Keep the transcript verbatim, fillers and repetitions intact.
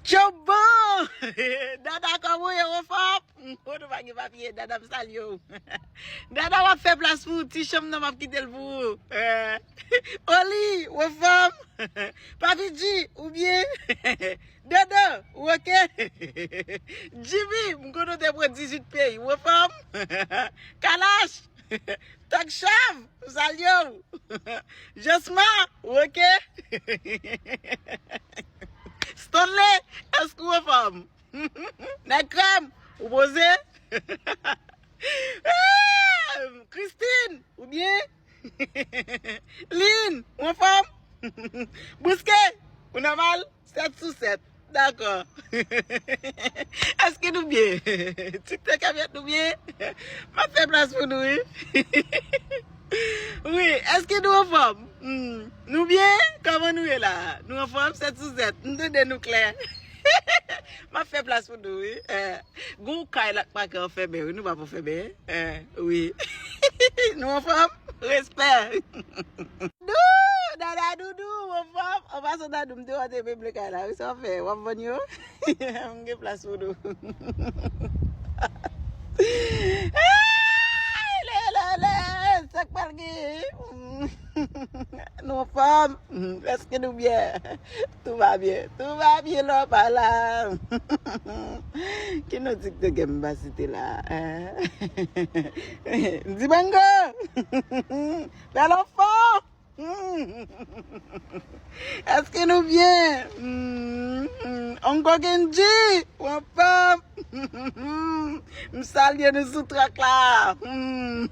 Tchobon! Dada, kòman w ye, anfòm? Ou nou pa gen papye, Dada, m salye w. Dada, w ap fè plas pou ti chanm nan, m ap kite l pou ou. Eh. Oli, w anfòm? Papi G, ou byen? Dodo, ou oke? Jimmy, m konnen w te pran dizuit peyi, w anfòm? Kalash, Tòk Chav, m salye w. Josma, ou oke? Stanley, èske w anfòm? Nèg Krèm, ou poze? Christine, ou byen? Lin, ou anfòm? Bouske, ou nòmal? Sèt sou sèt. Dakò. Èske nou byen? TikTok ap fèt, nou byen? M ap fè plas pou nou, wi. Wi, èske nou anfòm? Hmm. Nou byen? Kòman nou ye la? Nou anfòm? Sèt sou sèt. M tande nou klè. M ap fè plas pou nou, wi. Eh, gon kay la k pake an fèmen, wi. Nou pa pou fèmen. Eh, wi. Nou anfòm? Respè. Dou, Dada Doudou, ou anfòm? An pasan, Dadou, m te wè w te meble kay la, wi, sa w fè? W ap vann yo? M gen plas pou nou. Ay, lè, lè, lè, sa k pral gen? Nou anfòm? Èske nou byen? Tout va byen, tout va byen, lè w pa la. Ki non TikTok m pa site la, hein? Dibango! Bèl anfòm! Èske nou byen? Hmm, hmm. Ongo Kenji, ou anfòm? M salye nou sou trak la. Hmm.